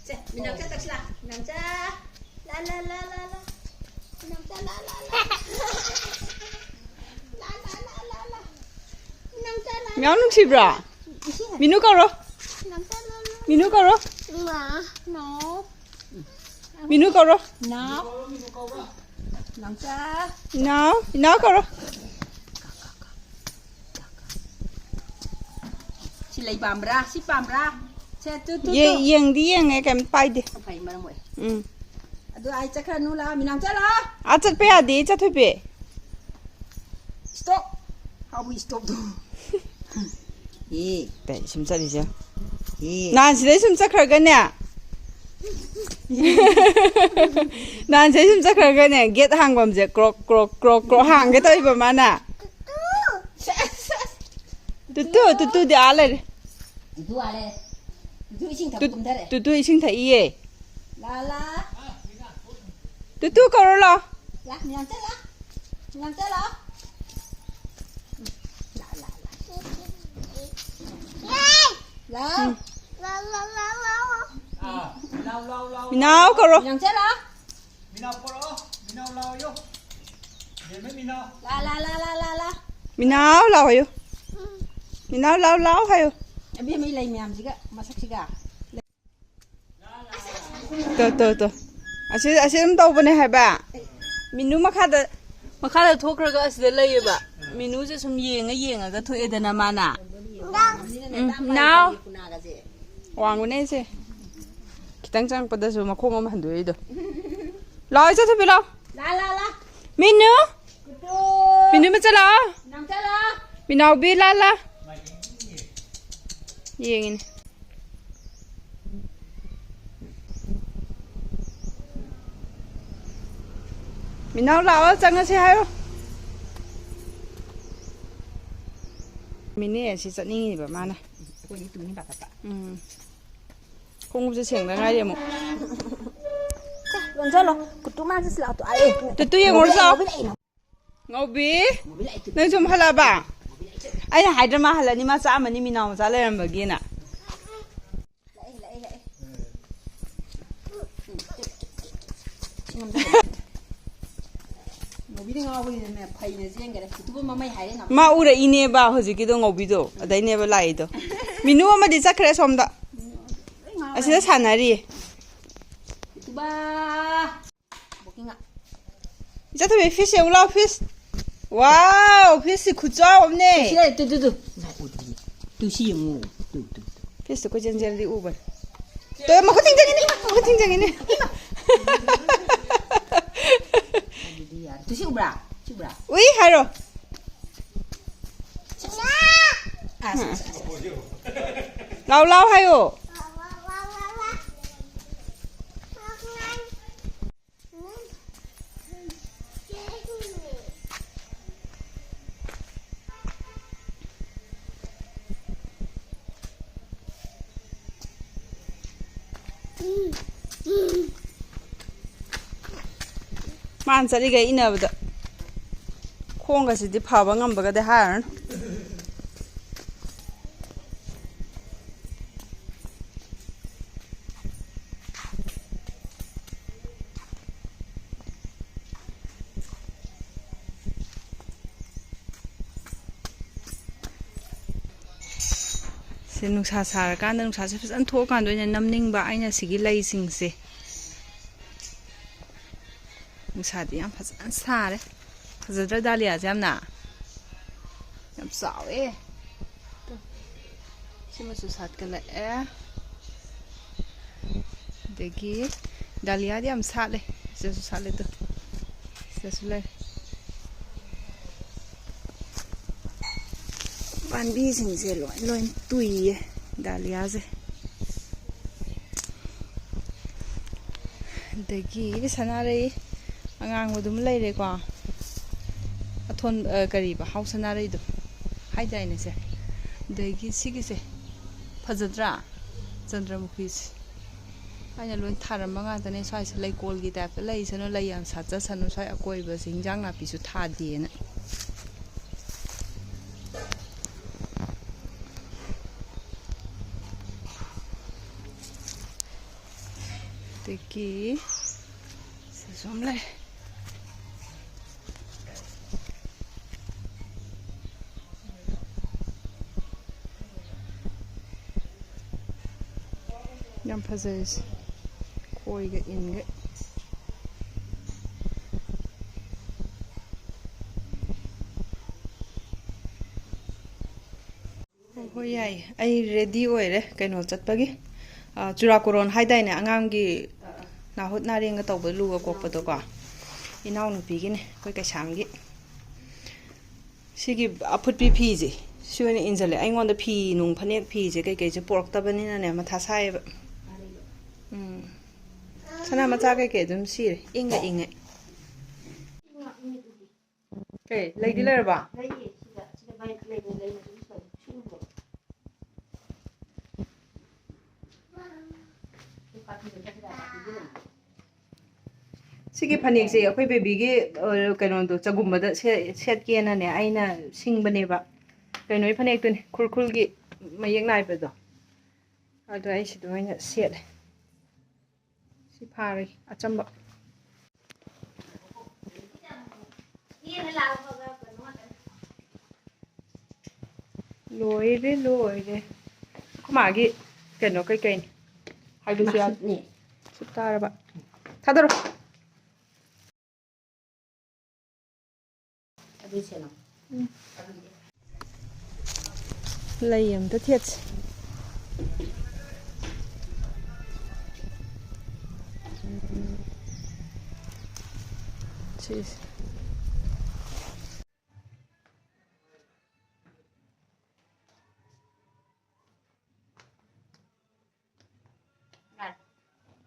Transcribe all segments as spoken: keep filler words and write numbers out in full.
ꯁꯦ, ꯃꯤꯅꯥꯎꯆꯥ ꯇꯛꯁꯤꯂꯥ꯫ ꯃꯤꯅꯥꯎꯆꯥ꯫ ꯂꯥ, ꯂꯥ, ꯂꯥ, ꯂꯥ, ꯂꯥ꯫ ꯃꯤꯅꯥꯎꯆꯥ, ꯂꯥ, ꯂꯥ, ꯂꯥ, ꯂꯥ꯫ ꯂꯥ, ꯂꯥ, ꯂꯥ, ꯂꯥ, ꯂꯥ꯫ ꯃꯤꯅꯥꯎꯆꯥ, ꯂꯥ, ꯂꯥ꯫ ꯃꯤꯅꯥꯎ ꯅꯨꯡꯁꯤꯕ꯭ꯔꯥ? ꯏꯁꯤꯡ ꯍꯥꯏ-, ꯃꯤꯅꯨ ꯀꯧꯔꯣ꯫ ꯃꯤꯅꯥꯎꯆꯥ, ꯂꯥ, ꯂꯥ꯫ ꯃꯤꯅꯨ ꯀꯧꯔꯣ꯫ ꯃꯥ, ꯅꯣ꯫ ꯃꯤꯅꯨ ꯀꯧꯔꯣ꯫ ꯏꯅꯥꯎ꯫ ꯏꯅꯥꯎ꯫ ꯏꯅꯥꯎ ꯀꯧꯔꯣ꯫ ꯁꯤ ꯂꯩ ꯄꯥꯝꯕ꯭ꯔꯥ? ꯁꯤ ꯄꯥꯝꯕ꯭ꯔꯥ? ꯁꯦ, ꯇꯨ, ꯇꯨ, ꯌꯦ-, ꯇꯨ꯫ ꯌꯦꯡꯗꯤ ꯌꯦꯡꯉꯦ, ꯀꯩꯝ ꯄꯥꯏꯗꯦ꯫ ꯐꯩ, ꯃꯔꯝ ꯑꯣꯏ꯫ ꯎꯝ꯫ ꯑꯗꯨ ꯑꯩ ꯆꯠꯈ꯭ꯔꯅꯨ, ꯂꯥꯛꯑꯣ, ꯃꯤꯅꯥꯎ ꯆꯠꯂꯣ꯫ ꯑꯥ, ꯆꯠꯄ ꯌꯥꯗꯦ, ꯆꯠꯊꯣꯏꯕꯤ꯫ Stop! ꯍꯥꯎꯕ stop ꯇꯣ꯫ ꯑꯦ꯫ ꯀꯩ ꯁꯨꯝ ꯆꯠꯂꯤꯁꯦ? ꯑꯦ꯫ ꯅꯍꯥꯟ ꯁꯤꯗꯩ ꯁꯨꯝ ꯆꯠꯈ꯭ꯔꯒꯅꯦ꯫ ꯅꯍꯥꯟ ꯁꯤꯗꯩ ꯁꯨꯝ ꯆꯠꯈ꯭ꯔꯒꯅꯦ, gate ꯍꯥꯡꯐꯝꯁꯦ ꯀ꯭ꯔꯣꯛ, ꯀ꯭ꯔꯣꯛ, ꯀ꯭ꯔꯣꯛ, ꯀ꯭ꯔꯣꯛ ꯍꯥꯡꯒꯦ ꯇꯧꯏꯕ ꯃꯥꯅ꯫ ꯇꯨꯇꯨ, ꯇꯨꯇꯨꯗꯤ ꯑꯥ ꯂꯩꯔꯦ꯫ ꯇꯨꯇꯨ ꯑꯥ ꯂꯩꯔꯦ꯫ ꯇꯨꯇꯨ ꯏꯁꯤꯡ ꯊꯛꯄ ꯇꯨ-, ꯀꯨꯝꯊꯔꯛꯑꯦ꯫ ꯇꯨꯇꯨ ꯏꯁꯤꯡ ꯊꯛꯏꯌꯦ꯫ ꯂꯥ ꯂꯥ꯫ ꯇꯨꯇꯨ ꯀꯧꯔꯣ ꯂꯥꯎ꯫ ꯂꯥ, ꯃꯤꯅꯥꯎ ꯆꯠ ꯂꯥ꯫ ꯃꯤꯅꯥꯎ ꯆꯠ ꯂꯥ꯫ ꯂꯥ, ꯂꯥ, ꯂꯥ꯫ ꯂꯥ꯫ ꯎꯝ꯫ ꯂꯥ, ꯂꯥ, ꯂꯥ, ꯂꯥ꯫ ꯃꯤꯅꯥꯎ ꯀꯧꯔꯣ꯫ ꯃꯤꯅꯥꯎ ꯆꯠ ꯂꯥ꯫ ꯃꯤꯅꯥꯎ ꯄꯣꯔꯛꯑꯣ꯫ ꯃꯤꯅꯥꯎ ꯂꯥꯎ ꯍꯥꯏꯌꯣ꯫ ꯕꯦꯝꯃ ꯃꯤꯅꯥꯎ꯫ ꯂꯥ, ꯂꯥ, ꯂꯥ꯫ ꯃꯤꯅꯥꯎ ꯂꯥꯎ ꯍꯥꯏꯌꯣ꯫ ꯃꯤꯅꯥꯎ ꯂꯥꯎ, ꯂꯥꯎ ꯍꯥꯏꯌꯣ꯫ ꯑꯕꯦꯝꯃ, ꯂꯩ ꯃꯌꯥꯝꯁꯤꯒ, ꯃꯁꯛꯁꯤꯒ꯫ ꯇꯣ, ꯇꯣ, ꯇꯣ꯫ ꯑꯁꯤ, ꯑꯁꯤ ꯑꯗꯨꯝ ꯇꯧꯕꯅꯦ ꯍꯥꯏꯕ꯫ ꯃꯤꯅꯨ ꯃꯈꯥꯗ, ꯃꯈꯥꯗ ꯊꯣꯛꯈ꯭ꯔꯒ ꯑꯁꯤꯗ ꯂꯩꯌꯦꯕ꯫ ꯃꯤꯅꯨꯁꯦ ꯁꯨꯝ ꯌꯦꯡꯉ ꯌꯦꯡꯉꯒ ꯊꯣꯛꯑꯦꯗꯅ ꯃꯥꯅ꯫ ꯎꯝ, ꯅꯥꯎ꯫ ꯋꯥꯡꯕꯅꯦ ꯑꯩꯁꯦ꯫ ꯈꯤꯇꯪ ꯆꯪꯉꯛꯄꯗꯁꯨ ꯃꯈꯣꯡ ꯑꯃ ꯍꯟꯗꯣꯛꯏꯗꯣ꯫ ꯂꯥꯛꯑꯣ, ꯏꯆꯥ ꯊꯣꯏꯕꯤ, ꯂꯥꯛꯑꯣ꯫ ꯂꯥ, ꯂꯥ, ꯂꯥ꯫ ꯃꯤꯅꯨ꯫ ꯇꯨ꯫ ꯃꯤꯅꯨ ꯃꯆꯥ, ꯂꯥꯛꯑꯣ꯫ ꯅꯥꯎ ꯆꯠꯂꯣ꯫ ꯃꯤꯅꯥꯎꯕꯤ, ꯂꯥ, ꯂꯥ꯫ ꯌꯦꯡꯉꯤꯅꯦ꯫ ꯃꯤꯅꯥꯎ, ꯂꯥꯛꯑꯣ, ꯆꯪꯉꯁꯤ ꯍꯥꯏꯌꯣ꯫ ꯃꯤꯅꯦ ꯑꯁꯤ ꯆꯠꯅꯤꯡꯉꯤꯕ ꯃꯥꯅ꯫ ꯑꯩꯈꯣꯏꯗꯤ ꯇꯨꯅꯤ ꯄꯥꯈꯠꯄ꯫ ꯎꯝ꯫ ꯈꯣꯡꯎꯞꯁꯦ ꯁꯦꯡꯗ ꯉꯥꯏꯔꯤ ꯑꯃꯨꯛ꯫ ꯆꯥ, ꯂꯣꯟꯖꯜꯂꯣ꯫ ꯀꯨꯇꯨ ꯃꯥꯁꯦ ꯁꯤ ꯂꯥꯛꯇꯣ-, ꯑꯥ, ꯑꯦ꯫ ꯇꯨꯇꯨ ꯌꯦꯡꯉꯨꯔꯣ ꯆꯥꯎ꯫ ꯉꯧꯕꯤ ꯂꯥꯛꯏ, ꯉꯧꯕꯤ꯫ ꯉꯧꯕꯤ ꯂꯥꯛꯏ, ꯇꯨꯇꯨ꯫ ꯅꯪ ꯁꯨꯝ ꯍꯜꯂꯛꯑꯕ? ꯑꯩꯅ ꯍꯥꯏꯗ꯭ꯔꯥ ꯃꯥ ꯍꯜꯂꯅꯤ, ꯃꯥ ꯆꯥꯝꯃꯅꯤ ꯃꯤꯅꯥꯎ ꯃꯆꯥ ꯂꯩꯔꯝꯕꯒꯤꯅ꯫ ꯂꯥꯛꯑꯦ, ꯂꯥꯛꯑꯦ, ꯂꯥꯛꯑꯦ꯫ ꯉꯧꯕꯤꯗꯤ ꯉꯥꯎꯕꯅꯤꯅꯅꯦ, ꯐꯩꯅ ꯆꯦꯟꯈꯔꯦ꯫ ꯌꯨꯇꯨꯕ ꯃꯃꯩ ꯍꯥꯏꯔꯦ ꯅꯥꯎ꯫ ꯃꯥ ꯎꯔꯛꯏꯅꯦꯕ ꯍꯧꯖꯤꯛꯀꯤꯗꯣ ꯉꯧꯕꯤꯗꯣ, ꯑꯗꯩꯅꯦꯕ ꯂꯥꯛꯏꯗꯣ꯫ ꯃꯤꯅꯨ ꯑꯃꯗꯤ ꯆꯠꯈ꯭ꯔꯦ ꯁꯣꯝꯗ꯫ ꯂꯣꯏ ꯉꯥꯎꯔꯦ꯫ ꯑꯁꯤꯗ ꯁꯥꯟꯅꯔꯤꯌꯦ꯫ ꯌꯨꯇꯨꯕ꯫ ꯕꯣꯀꯤꯡ ꯉꯥ꯫ ꯏꯆꯥꯊꯣꯏꯕꯤ, ꯐꯤꯁ ꯌꯦꯡꯉꯨ ꯂꯥꯎ, ꯐꯤꯁ꯫ ꯋꯥꯎ, ꯐꯤꯁꯁꯤ ꯈꯨꯆꯥꯎ ꯑꯃꯅꯦ꯫ ꯁꯤ ꯂꯩꯔꯦ, ꯇꯨ, ꯇꯨ, ꯇꯨ꯫ ꯉꯥꯏ, ꯎꯗ꯭ꯔꯤꯌꯦ꯫ ꯇꯨ, ꯁꯤ ꯌꯦꯡꯉꯨ꯫ ꯇꯨ, ꯇꯨ, ꯇꯨ꯫ ꯐꯤꯁꯇꯨ ꯀꯣꯏꯆꯦꯟ ꯆꯦꯜꯂꯗꯤ ꯎꯕꯅꯦ꯫ ꯇꯨ, ꯃꯈꯨꯠ ꯊꯤꯡꯖꯤꯟꯒꯅꯤ, ꯃꯈꯨꯠ ꯊꯤꯡꯖꯤꯟꯒꯅꯤ꯫ ꯑꯗꯨꯗꯤ ꯌꯥꯔꯦ꯫ ꯇꯨ, ꯁꯤ ꯎꯕ꯭ꯔꯥ? ꯁꯤ ꯎꯕ꯭ꯔꯥ? ꯎꯏ ꯍꯥꯏꯔꯣ꯫ ꯑꯁ, ꯑꯁ, ꯑꯁ, ꯑꯁ꯫ ꯂꯥꯎ, ꯂꯥꯎ ꯍꯥꯏꯌꯣ꯫ ꯃꯥꯅ ꯆꯠꯂꯤꯈꯩ ꯏꯟꯅꯕꯗ ꯈꯣꯡꯒꯁꯤꯗꯤ ꯐꯕ ꯉꯝꯕꯒꯗꯤ ꯍꯥꯏꯔꯨꯔꯅꯨ꯫ ꯁꯤ ꯅꯨꯡꯁꯥ ꯁꯥꯔꯀꯥꯟꯗ, ꯅꯨꯡꯁꯥꯁꯦ ꯐꯖꯅ ꯊꯣꯛꯑꯀꯥꯟꯗ ꯑꯣꯏꯅ ꯅꯝꯅꯤꯡꯕ ꯑꯩꯅ ꯁꯤꯒꯤ ꯂꯩꯁꯤꯡꯁꯦ꯫ ꯅꯨꯡꯁꯥꯗꯤ ꯌꯥꯝ ꯐꯖꯅ ꯁꯥꯔꯦ꯫ ꯐꯖꯗ꯭ꯔꯥ ꯗꯥꯂꯤꯌꯥꯁꯦ ꯌꯥꯝꯅ? ꯌꯥꯝ ꯆꯥꯎꯋꯦ꯫ ꯁꯤꯃꯁꯨ ꯁꯥꯠꯀꯠꯂꯛꯑꯦ꯫ ꯑꯗꯒꯤ ꯗꯥꯂꯤꯌꯥꯗꯤ ꯌꯥꯝ ꯁꯥꯠꯂꯦ꯫ ꯁꯤꯗꯁꯨ ꯁꯥꯠꯂꯦ ꯑꯗꯣ꯫ ꯁꯤꯗꯁꯨ ꯂꯩ꯫ ꯄꯥꯝꯕꯤꯁꯤꯡꯁꯦ ꯂꯣꯏ ꯂꯣꯏ ꯇꯨꯏꯌꯦ ꯗꯥꯂꯤꯌꯥꯁꯦ꯫ ꯑꯗꯒꯤ ꯁꯅꯥꯔꯩ ꯑꯉꯥꯡꯕꯗꯨꯃ ꯂꯩꯔꯦꯀꯣ꯫ ꯑꯊꯣꯟ-, ꯑ, ꯀꯔꯤꯕ? ꯍꯥꯎ ꯁꯅꯥꯔꯩꯗꯣ ꯍꯥꯏꯗꯥꯏꯅꯦ ꯁꯦ? ꯑꯗꯒꯤ ꯁꯤꯒꯤꯁꯦ ꯐꯖꯗ꯭ꯔꯥ? ꯆꯟꯗ꯭ꯔꯃꯨꯈꯤꯁꯦ꯫ ꯑꯩꯅ ꯂꯣꯏ ꯊꯥꯔꯝꯕ ꯉꯥꯛꯇꯅꯦ꯫ ꯁ꯭ꯋꯥꯏꯁꯦ ꯂꯩꯀꯣꯜꯒꯤ ꯇꯥꯏꯞꯇ ꯂꯩꯁꯅꯨ, ꯂꯩ ꯌꯥꯝ ꯁꯥꯠꯆꯁꯅꯨ꯫ ꯁ꯭ꯋꯥꯏ ꯑꯀꯣꯏꯕꯁꯦ ꯍꯤꯟꯖꯥꯡ ꯅꯥꯄꯤꯁꯨ ꯊꯥꯗꯦꯅ꯫ ꯑꯗꯒꯤ ꯁꯤꯁꯨ ꯑꯃ ꯂꯩ꯫ ꯌꯥꯝ ꯐꯖꯩ ꯁꯤ꯫ ꯈꯣꯏꯒ ꯏꯟꯒ꯫ ꯍꯣꯏ, ꯍꯣꯏ, ꯌꯥꯏꯌꯦ꯫ ꯑꯩ ꯔꯦꯗꯤ ꯑꯣꯏꯔꯦ ꯀꯩꯅꯣ ꯆꯠꯄꯒꯤ꯫ ꯑ, ꯆꯨꯔꯥꯀꯣꯔꯣꯟ ꯍꯥꯏꯗꯥꯏꯅꯦ? ꯑꯉꯥꯡꯒꯤ ꯅꯥꯍꯨꯠ ꯅꯥꯔꯦꯡꯒ ꯇꯧꯕ, ꯂꯨꯒ ꯀꯣꯛꯄꯗꯣꯀꯣ꯫ ꯏꯅꯥꯎꯅꯨꯄꯤꯒꯤꯅꯦ, ꯑꯩꯈꯣꯏ ꯀꯩꯁꯥꯝꯒꯤ꯫ ꯁꯤꯒꯤ ꯑꯐꯨꯠꯄꯤ ꯐꯤꯁꯦ, ꯁꯤ ꯑꯣꯏꯅ ꯏꯟꯁꯤꯜꯂꯦ꯫ ꯑꯩꯉꯣꯟꯗ ꯐꯤ ꯅꯨꯡ, ꯐꯅꯦꯛ ꯐꯤꯁꯦ ꯀꯩꯀꯩꯁꯦ ꯄꯣꯔꯛꯇꯕꯅꯤꯅꯅꯦ, ꯃꯊꯥ ꯁꯥꯏꯌꯦꯕ꯫ ꯎꯝ꯫ ꯁꯅꯥ ꯃꯆꯥ ꯀꯩꯀꯩ ꯑꯗꯨꯝ ꯁꯤꯔꯦ, ꯏꯪꯒ ꯏꯪꯉꯦ꯫ ꯀꯩ, ꯂꯩꯗꯤ ꯂꯩꯔꯕ? ꯂꯩꯌꯦ, ꯁꯤꯗ, ꯁꯤꯗ ꯃꯥꯏ ꯂꯩꯕ, ꯂꯩꯕ ꯑꯗꯨꯝ ꯁꯤꯗ ꯁꯨꯔꯨꯕ꯫ ꯁꯤꯒꯤ ꯐꯅꯦꯛꯁꯦ ꯑꯩꯈꯣꯏ ꯕꯦꯕꯤꯒꯤ, ꯑ, ꯀꯩꯅꯣꯗꯣ, ꯆꯒꯨꯝꯕꯗ ꯁꯦ-, ꯁꯦꯠꯀꯦꯅꯅꯦ ꯑꯩꯅ ꯁꯤꯡꯕꯅꯦꯕ꯫ ꯀꯩꯅꯣꯒꯤ ꯐꯅꯦꯛꯇꯨꯅꯤ, ꯈꯨꯔꯈꯨꯜꯒꯤ ꯃꯌꯦꯛ ꯅꯥꯏꯕꯗꯣ꯫ ꯑꯗꯣ ꯑꯩ ꯁꯤꯗ ꯑꯣꯏꯅ ꯁꯦꯠꯂꯦ꯫ ꯁꯤ ꯐꯥꯔꯦ, ꯑꯆꯝꯕ꯫ ꯂꯣꯏꯔꯦ, ꯂꯣꯏꯔꯦ꯫ ꯑꯩꯈꯣꯏ ꯃꯥꯒꯤ ꯀꯩꯅꯣ ꯀꯩꯀꯩꯅꯤ ꯍꯥꯏꯕꯁꯨ ꯌꯥꯗꯦ꯫ ꯃꯁꯤꯠꯅꯦ꯫ ꯁꯨꯞ ꯇꯥꯔꯕ꯫ ꯊꯥꯗꯔꯣ꯫ ꯑꯗꯨ ꯁꯦꯟꯅꯧ꯫ ꯎꯝ꯫ ꯂꯩ ꯑꯝꯇ ꯊꯦꯠꯁꯤ꯫ ꯁꯤꯁꯦ꯫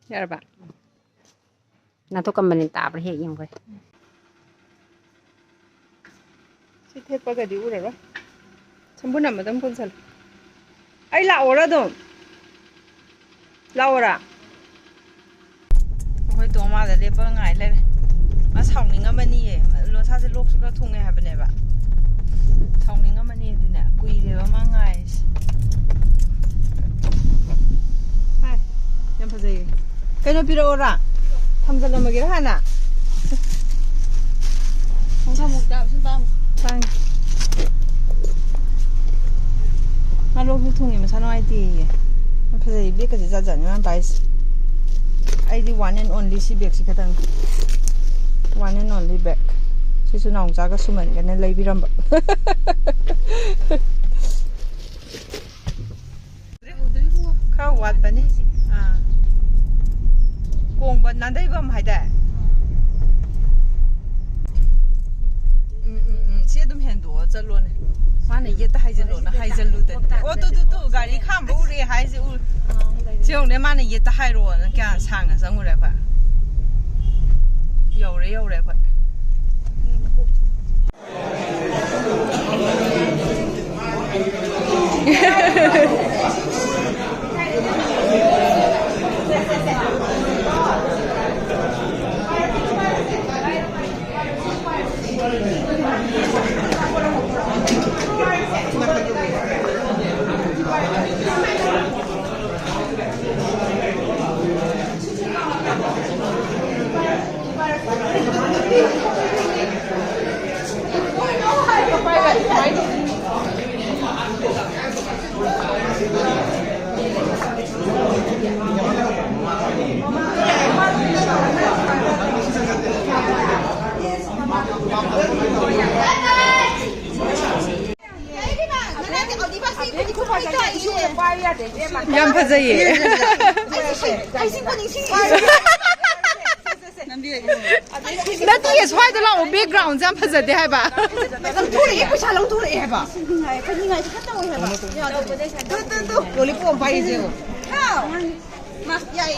ꯌꯥꯔꯕ? ꯅꯥꯟꯊꯣꯛꯀꯟꯕꯅꯤ, ꯇꯥꯕ꯭ꯔꯥ ꯍꯦꯛ ꯌꯦꯡꯉꯨꯈꯣꯏ꯫ ꯁꯤ ꯊꯦꯠꯄꯒꯗꯤ ꯎꯔꯔꯣꯏ꯫ ꯁꯝꯕꯨꯟ ꯑꯃꯗꯪ ꯄꯨꯟꯁꯜꯂꯨ꯫ ꯑꯩ ꯂꯥꯛꯑꯣꯔꯥ ꯑꯗꯨꯝ? ꯂꯥꯛꯑꯣꯔꯥ? ꯑꯩꯈꯣꯏ ꯇꯣꯃꯥꯗ ꯂꯦꯞꯄꯒ ꯉꯥꯏ ꯂꯩꯔꯦ꯫ ꯃꯥ ꯁꯥꯎꯅꯤꯡꯉꯝꯃꯅꯤꯌꯦ꯫ ꯃꯁꯥꯁꯦ ꯂꯣꯛꯁꯨ ꯈꯔ ꯊꯨꯡꯉꯦ ꯍꯥꯏꯕꯅꯦꯕ꯫ ꯁꯥꯎꯅꯤꯡꯉꯝꯃꯅꯤ ꯑꯗꯨꯅꯦ꯫ ꯀꯨꯏꯔꯦꯕ ꯃꯥ ꯉꯥꯏꯔꯤꯁꯦ꯫ ꯍꯥꯏ, ꯌꯥꯝ ꯐꯖꯩꯌꯦ꯫ ꯀꯩꯅꯣ ꯄꯤꯔꯛꯑꯣꯔꯥ? ꯊꯝꯖꯜꯂꯝꯃꯒꯦꯔꯥ ꯍꯥꯟꯅ? ꯊꯝꯃꯨ, ꯁꯨꯝ ꯄꯥꯝꯃꯨ꯫ ꯇꯥꯡ-, ꯃꯥ ꯂꯣꯛꯁꯨ ꯊꯨꯡꯉꯤ, ꯃꯁꯥ ꯅꯨꯡꯉꯥꯏꯇꯦꯌꯦ꯫ ꯐꯖꯩ, ꯕꯦꯒꯀꯁꯦ ꯖꯥꯠ ꯖꯥꯠꯅꯤ ꯃꯥꯅ ꯄꯥꯏꯔꯤꯁꯦ꯫ ꯑꯩꯗꯤ one and only ꯁꯤ ꯕꯦꯒꯁꯤ ꯈꯛꯇꯪ꯫ One and only bag꯫ ꯁꯤꯁꯨ ꯅꯥꯎꯆꯥꯒ ꯁꯨꯃꯟꯒꯅ ꯂꯩꯕꯤꯔꯝꯕ꯫ ꯈꯔ ꯋꯥꯠꯄꯅꯤ꯫ ꯑꯥ꯫ ꯀꯣꯡꯕ ꯅꯥꯟꯗꯩꯕꯝ ꯍꯥꯏꯗꯥꯏ? ꯎꯝ, ꯎꯝ, ꯎꯝ꯫ ꯁꯤ ꯑꯗꯨꯝ ꯍꯦꯟꯗꯣꯛꯑ ꯆꯠꯂꯣꯅꯦ꯫ ꯃꯥꯅ ꯌꯦꯠꯇ ꯍꯥꯏꯖꯜꯂꯣꯅ ꯍꯥꯏꯖꯜꯂꯨꯗꯅ꯫ ꯑꯣ, ꯇꯨ, ꯇꯨ, ꯇꯨ, ꯒꯥꯔꯤ ꯈꯥꯝꯕ ꯎꯔꯦ ꯍꯥꯏꯁꯦ ꯎ-, ꯁꯤ ꯌꯦꯡꯉꯨꯅꯦ, ꯃꯥꯅ ꯌꯦꯠꯇ ꯍꯥꯏꯔꯣꯅ ꯀꯌꯥ ꯁꯥꯡꯅ ꯆꯪꯉꯨꯔꯦ ꯑꯩꯈꯣꯏ꯫ ꯌꯧꯔꯦ, ꯌꯧꯔꯦ ꯑꯩꯈꯣꯏ꯫ ꯌꯥꯝ ꯐꯖꯩꯌꯦ꯫ ꯅꯠꯇꯤꯌꯦ, ꯁ꯭ꯋꯥꯏꯗ ꯂꯥꯛꯑꯣ, backgroundꯁꯦ ꯌꯥꯝ ꯐꯖꯗꯦ ꯍꯥꯏꯕ꯫ ꯂꯧꯊꯣꯔꯛꯑꯦ, ꯄꯩꯁꯥ ꯂꯧꯊꯣꯔꯛꯑꯦ ꯍꯥꯏꯕ꯫ ꯅꯤꯡꯉꯥꯏ, ꯈꯔ ꯅꯤꯡꯉꯥꯏꯁꯦ ꯈꯔ ꯇꯧꯋꯦ ꯍꯥꯏꯕ꯫ ꯇꯨ, ꯇꯨ, ꯇꯨ꯫ Lollipop ꯑꯃ ꯄꯥꯏꯔꯤꯁꯦ ꯌꯦꯡꯉꯣ꯫ ꯍꯥꯎ꯫ ꯃꯥ, ꯌꯥꯏꯌꯦ꯫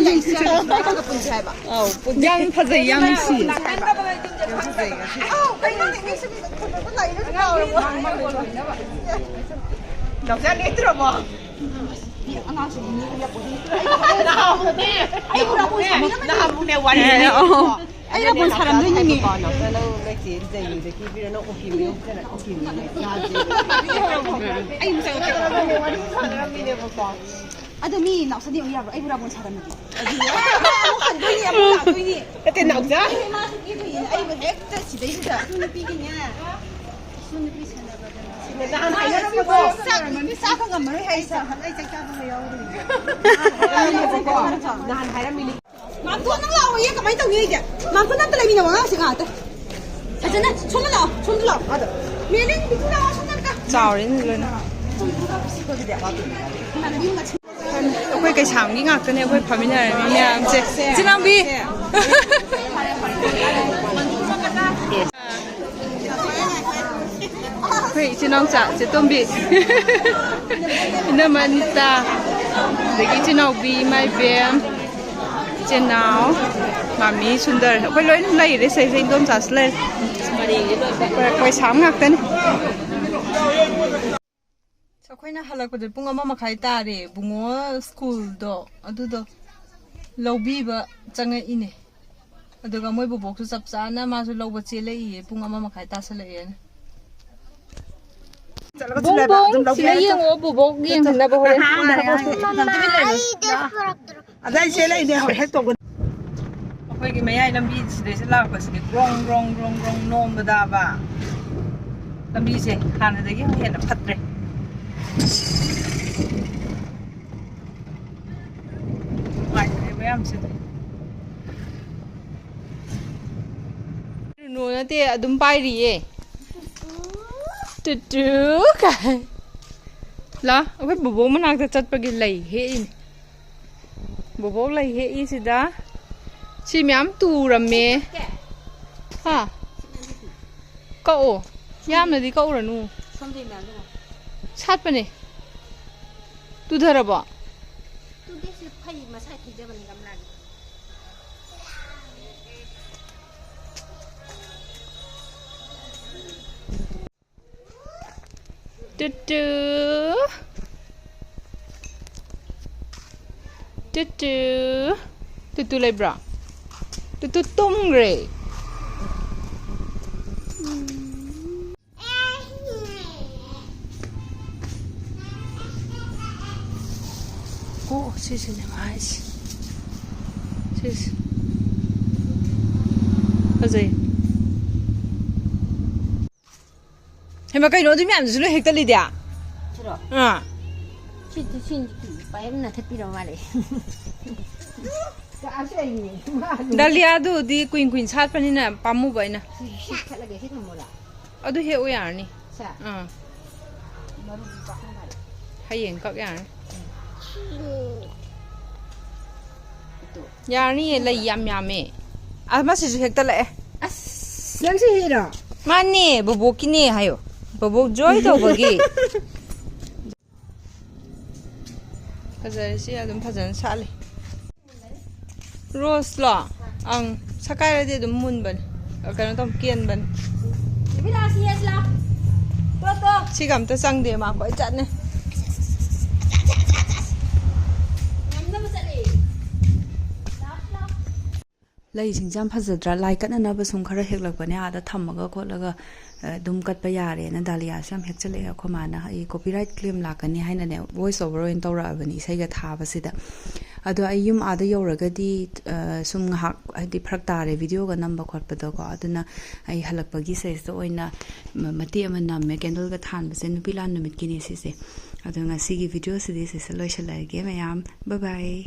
ꯌꯥꯏꯌꯦ, ꯁꯤ ꯂꯥꯛꯑꯒ ꯄꯨꯟꯁꯦ ꯍꯥꯏꯕ꯫ ꯑꯧ, ꯄꯨꯟ-, ꯌꯥꯝ ꯐꯖꯩ, ꯌꯥꯝ ꯅꯨꯡꯁꯤ꯫ ꯑꯧ, ꯀꯩꯅꯣꯅꯦ, ꯃꯤꯁꯨ ꯃꯤ ꯐꯣꯇꯣ ꯂꯥꯛꯏꯅ ꯀꯥꯎꯔꯕꯣ? ꯅꯥꯎꯆꯥ ꯂꯦꯛꯇ꯭ꯔꯕꯣ? ꯑꯉꯥꯡꯁꯤꯡ ꯃꯤ ꯎꯔꯛꯄꯒꯤ꯫ ꯑꯩ ꯅꯍꯥꯟꯃꯨꯛꯅꯦ, ꯑꯩ ꯎꯔꯛꯄ ꯁꯥꯟꯅꯕ ꯅꯍꯥꯟꯃꯨꯛꯅꯦ ꯋꯥꯔꯤ ꯑꯦ, ꯑꯣ꯫ ꯑꯩ ꯂꯥꯡꯒꯣꯜ ꯁꯥꯔꯝꯗꯣꯏꯅꯤꯅꯦ꯫ ꯅꯥꯎꯆꯥ ꯅꯪ ꯅꯣꯏ ꯆꯦ ꯂꯩꯔꯤꯉꯩꯗꯒꯤ ꯄꯤꯔ ꯅꯪ ꯑꯣꯀꯤ ꯃꯌꯨꯝ ꯆꯠꯂ ꯑꯣꯀꯤ ꯃꯌꯨꯝ ꯆꯥꯁꯦ꯫ ꯑꯩ ꯑꯃꯨꯛ ꯆꯪꯉꯛꯀꯦ꯫ ꯋꯥꯔꯤ ꯁꯥꯟꯅꯔꯝꯃꯤꯅꯦꯕꯀꯣ꯫ ꯑꯗꯣ ꯃꯤ ꯅꯥꯎꯁꯥꯗꯤ ꯑꯃꯨꯛ ꯌꯥꯕ꯭ꯔꯣ? ꯑꯩꯕꯨ ꯔꯥꯕꯣꯟ ꯁꯥꯔꯝꯃꯗꯤ꯫ ꯑꯃꯨꯛ ꯍꯟꯗꯣꯏꯅꯤ, ꯑꯃꯨꯛ ꯂꯥꯛꯇꯣꯏꯅꯤ꯫ ꯅꯠꯇꯦ, ꯅꯥꯎꯆꯥ꯫ ꯑꯩ ꯃꯥꯁꯨ ꯄꯤꯗꯣꯏꯅꯦ, ꯑꯩꯕꯨ ꯍꯦꯛꯇ ꯁꯤꯗꯩꯁꯤꯗ꯫ ꯏꯁꯨ ꯅꯨꯄꯤꯒꯤꯅꯦ꯫ ꯏꯁꯨ ꯅꯨꯄꯤ ꯁꯥꯟꯅꯕꯗ꯫ ꯅꯍꯥꯟ ꯍꯥꯏꯅꯔꯝꯃꯤꯀꯣ꯫ ꯆꯥꯛ, ꯆꯥꯛ ꯉꯝꯃꯔꯣꯏ ꯍꯥꯏꯁꯦ꯫ ꯑꯩ ꯆꯥꯛ ꯆꯥꯕ ꯌꯥꯎꯔꯤ꯫ ꯅꯍꯥꯟ ꯍꯥꯏꯔꯝꯃꯤꯀꯣ꯫ ꯅꯍꯥꯟ ꯍꯥꯏꯔꯝꯃꯤꯅꯤ꯫ ꯃꯥꯝꯇꯣꯟ, ꯅꯪ ꯂꯥꯛꯑꯣꯌꯦ, ꯀꯃꯥꯏꯅ ꯇꯧꯅꯤ ꯑꯩꯗꯤ? ꯃꯥꯝꯇꯣꯟ, ꯑꯝꯇ ꯂꯩꯃꯤꯟꯅꯧ ꯑꯉꯥꯡꯁꯦ ꯉꯥꯏꯍꯥꯛꯇ꯫ ꯐꯖꯅ ꯁꯣꯝꯗ ꯂꯥꯛꯑꯣ, ꯁꯣꯝꯗ ꯂꯥꯛꯑꯣ꯫ ꯃꯦꯂꯤꯟ, ꯕꯤꯇꯨ ꯂꯥꯛꯑꯣ, ꯁꯣꯝꯗ ꯑꯝꯇ꯫ ꯆꯥꯎꯔꯦꯅꯦ ꯂꯣꯏꯅ꯫ ꯏꯃꯥꯟꯅꯕꯤ ꯃꯆꯥ꯫ ꯑꯩꯈꯣꯏ ꯀꯩꯁꯥꯝꯒꯤ ꯉꯥꯛꯇꯅꯦ ꯑꯩꯈꯣꯏ ꯐꯝꯃꯤꯟꯅꯔꯝꯃꯤ ꯃꯌꯥꯝꯁꯦ꯫ ꯏꯆꯤꯟ ꯏꯅꯥꯎꯕꯤ꯫ ꯑꯩꯈꯣꯏ ꯏꯆꯤꯟ ꯏꯅꯥꯎꯆꯥ ꯆꯦꯇꯣꯝꯕꯤ, ꯏꯅꯝꯃ ꯑꯅꯤꯇꯥ, ꯑꯗꯒꯤ ꯏꯆꯤꯟ ꯏꯅꯥꯎꯕꯤ ꯏꯃꯥ ꯏꯕꯦꯝ, ꯏꯆꯤꯟ ꯏꯅꯥꯎ ꯃꯥꯃꯤ ꯁꯨꯟꯗꯔ, ꯑꯩꯈꯣꯏ ꯂꯣꯏꯅ ꯂꯩꯔꯦ꯫ ꯁꯤꯗꯩꯁꯤꯗ ꯏꯟꯗꯣꯝꯆꯥꯁꯨ ꯂꯩꯔꯦ꯫ ꯑꯩꯈꯣꯏ ꯁꯥꯝ ꯉꯥꯛꯇꯅꯤ꯫ ꯑꯩꯈꯣꯏꯅ ꯍꯜꯂꯛꯄꯗ ꯄꯨꯡ ꯑꯃ ꯃꯈꯥꯏ ꯇꯥꯔꯦ꯫ ꯕꯨꯡꯉꯣ ꯁ꯭ꯀꯨꯜꯗꯣ ꯑꯗꯨꯗꯣ ꯂꯧꯕꯤꯕ ꯆꯪꯉꯛꯏꯅꯦ꯫ ꯑꯗꯨꯒ ꯃꯣꯏ ꯕꯣꯕꯣꯛꯁꯨ ꯆꯞ ꯆꯥꯅ ꯃꯥꯁꯨ ꯂꯧꯕ ꯆꯦꯜꯂꯛꯏꯌꯦ, ꯄꯨꯡ ꯑꯃ ꯃꯈꯥꯏ ꯇꯥꯁꯜꯂꯛꯑꯦꯅ꯫ ꯆꯠꯂꯒ ꯕꯨꯡ ꯆꯤꯜꯂꯦꯕ, ꯕꯨꯡ, ꯑꯗꯨꯝ ꯂꯧꯒꯦ ꯁꯤꯗ ꯍꯥꯏꯔꯛꯑꯣ꯫ ꯌꯦꯡꯉꯣ, ꯕꯣꯕꯣꯛ ꯌꯦꯡꯍꯟꯅꯕ ꯍꯣꯔꯦꯟ꯫ ꯑꯗ ꯑꯩ ꯆꯦꯜꯂꯛꯏꯅꯦ, ꯍꯣꯏ, ꯍꯦꯛ ꯇꯧꯒꯅꯤ꯫ ꯑꯩꯈꯣꯏꯒꯤ ꯃꯌꯥꯏ ꯂꯝꯕꯤ ꯁꯤꯗꯩꯁꯤꯗ ꯂꯥꯛꯄꯁꯤꯗꯤ ꯒ꯭ꯔꯣꯡ ꯒ꯭ꯔꯣꯡ ꯒ꯭ꯔꯣꯡ ꯒ꯭ꯔꯣꯡ ꯅꯣꯝꯕꯗꯕ ꯂꯝꯕꯤꯁꯦ ꯍꯥꯟꯅꯗꯒꯤ ꯑꯃꯨꯛ ꯍꯦꯟꯅ ꯐꯠꯇ꯭ꯔꯦ꯫ ꯅꯨꯡꯉꯥꯏꯇ꯭ꯔꯦꯕ ꯌꯥꯝ ꯁꯤꯗ꯫ ꯔꯨꯅꯨ ꯅꯠꯇꯦ, ꯑꯗꯨꯝ ꯄꯥꯏꯔꯤꯌꯦ꯫ ꯇꯨꯇꯨ ꯀꯥꯏ꯫ ꯂꯥ, ꯑꯩꯈꯣꯏ ꯕꯣꯕꯣꯛ ꯃꯅꯥꯛꯇ ꯆꯠꯄꯒꯤ ꯂꯩ ꯍꯦꯛꯏꯅꯦ꯫ ꯕꯣꯕꯣꯛ ꯂꯩ ꯍꯦꯛꯏꯁꯤꯗ ꯁꯤ ꯃꯌꯥꯝ ꯇꯨꯔꯝꯃꯦ꯫ ꯍꯥ? ꯀꯛꯑꯣ꯫ ꯌꯥꯝꯅꯗꯤ ꯀꯛꯎꯔꯅꯨ꯫ ꯁꯣꯝꯗꯩ ꯃꯌꯥꯝꯗꯨꯅ꯫ ꯁꯥꯠꯄꯅꯦ꯫ ꯇꯨꯊꯔꯕꯣ? ꯇꯨꯗꯦ, ꯁꯤ ꯐꯩ, ꯃꯁꯥꯏ ꯐꯩꯖꯕꯅꯤ ꯒꯝꯂꯥꯒꯤ꯫ ꯇꯨꯇꯨ꯫ ꯇꯨꯇꯨ꯫ ꯇꯨꯇꯨ ꯂꯩꯕ꯭ꯔꯣ? ꯇꯨꯇꯨ ꯇꯨꯝꯈ꯭ꯔꯦ꯫ ꯁꯤꯁꯤꯅꯦ ꯃꯥ ꯍꯥꯏꯁꯦ꯫ ꯁꯤꯁꯦ꯫ ꯐꯖꯩ꯫ ꯍꯩꯃꯥ, ꯀꯩꯅꯣ ꯑꯗꯨ ꯃꯌꯥꯝꯗꯨꯁꯨ ꯂꯣꯏ ꯍꯦꯛꯇꯠꯂꯤꯗꯤ? ꯁꯤꯔꯣ? ꯑꯥ꯫ ꯁꯤ, ꯁꯤ, ꯁꯤ ꯄꯥꯏꯞ ꯑꯃ ꯅꯥꯊꯠꯄꯤꯔꯕ ꯃꯥꯜꯂꯦ꯫ ꯀꯛꯑꯁꯨ ꯌꯥꯏꯅꯦ꯫ ꯗꯥꯂꯤꯌꯥꯗꯨꯗꯤ ꯀꯨꯏꯅ ꯀꯨꯏꯅ ꯁꯥꯠꯄꯅꯤꯅ ꯄꯥꯝꯃꯨꯕ ꯑꯩꯅ꯫ ꯁꯤ, ꯁꯤ ꯊꯠꯂꯒ ꯁꯤ ꯊꯝꯃꯣꯔꯥ? ꯑꯗꯨ ꯍꯦꯛꯎ ꯌꯥꯔꯅꯤ꯫ ꯁꯦ꯫ ꯑꯥ꯫ ꯃꯔꯨꯗꯤ ꯄꯥꯛꯊꯣꯛꯈ꯭ꯔꯦ꯫ ꯍꯌꯦꯡ ꯀꯛ ꯌꯥꯔꯅꯤ꯫ ꯌꯥꯔꯅꯤꯌꯦ, ꯂꯩ ꯌꯥꯝ ꯌꯥꯝꯃꯦ꯫ ꯑꯃꯁꯤꯁꯨ ꯍꯦꯛꯇꯠꯂꯛꯑꯦ꯫ ꯑꯁ, ꯅꯪꯁꯨ ꯍꯦꯛꯏꯔꯣ? ꯃꯥꯅꯦ, ꯕꯣꯕꯣꯛꯀꯤꯅꯦ ꯍꯥꯏꯌꯣ꯫ ꯕꯣꯕꯣꯛ ꯖꯣꯏ ꯇꯧꯕꯒꯤ꯫ ꯐꯖꯔꯦ, ꯁꯤ ꯑꯗꯨꯝ ꯐꯖꯅ ꯁꯥꯠꯂꯤ꯫ ꯔꯣꯁꯂꯣ? ꯑꯪ, ꯁꯀꯥꯏꯔꯗꯤ ꯑꯗꯨꯝ ꯃꯨꯟꯕꯅꯤ꯫ ꯑ, ꯀꯩꯅꯣ ꯇꯧ, ꯀꯦꯟꯕꯅꯤ꯫ ꯕꯤꯕꯤ, ꯂꯥꯛꯑꯣ, ꯁꯤ ꯌꯦꯡꯁꯤ ꯂꯥꯛꯑꯣ꯫ ꯇꯣ, ꯇꯣ꯫ ꯁꯤꯒ ꯑꯝꯇ ꯆꯪꯗꯦ, ꯃꯥ ꯀꯣꯏ ꯆꯠꯅꯤ꯫ ꯉꯝꯅꯕ ꯆꯠꯂꯦ꯫ ꯂꯥꯛꯑꯣ, ꯂꯥꯛꯑꯣ꯫ ꯂꯩꯁꯤꯡꯁꯦ ꯌꯥꯝ ꯐꯖꯗ꯭ꯔꯥ? ꯂꯥꯏ ꯀꯠꯅꯅꯕ ꯁꯨꯝ ꯈꯔ ꯍꯦꯛꯂꯛꯄꯅꯦ, ꯑꯥꯗ ꯊꯝꯃꯒ ꯈꯣꯠꯂꯒ, ꯑ, ꯑꯗꯨꯝ ꯀꯠꯄ ꯌꯥꯔꯦꯅ꯫ ꯗꯥꯂꯤꯌꯥꯁꯨ ꯌꯥꯝ ꯍꯦꯛꯆꯜꯂꯛꯑꯦ꯫ ꯑꯩꯈꯣꯏ ꯃꯥꯅ, "ꯑꯩ copyright claim ꯂꯥꯛꯀꯅꯤ" ꯍꯥꯏꯅꯅꯦ, voice over ꯑꯣꯏꯅ ꯇꯧꯔꯛꯑꯕꯅꯤ ꯏꯁꯩꯒ ꯊꯥꯕꯁꯤꯗ꯫ ꯑꯗꯣ ꯑꯩ ꯌꯨꯝ ꯑꯥꯗ ꯌꯧꯔꯒꯗꯤ, ꯑ, ꯁꯨꯝ ꯉꯥꯏꯍꯥꯛ, ꯍꯥꯏꯗꯤ, ꯐꯔꯛ ꯇꯥꯔꯦ videoꯒ ꯅꯝꯕ ꯈꯣꯠꯄꯗꯀꯣ꯫ ꯑꯗꯨꯅ ꯑꯩ ꯍꯜꯂꯛꯄꯒꯤ ꯁꯤꯗꯩꯁꯤꯗ ꯑꯣꯏꯅ ꯃ-, ꯃꯇꯦꯛ ꯑꯃ ꯅꯝꯃꯦ꯫ Candleꯒ ꯊꯥꯟꯕꯁꯦ ꯅꯨꯄꯤ ꯂꯥꯟ ꯅꯨꯃꯤꯠꯀꯤꯅꯦ ꯁꯤꯁꯦ꯫ ꯑꯗꯣ ꯉꯁꯤꯒꯤ videoꯁꯤꯗꯤ ꯁꯤꯁꯦ ꯂꯣꯏꯁꯤꯜꯂꯛꯑꯒꯦ ꯃꯌꯥꯝ꯫ Bye bye꯫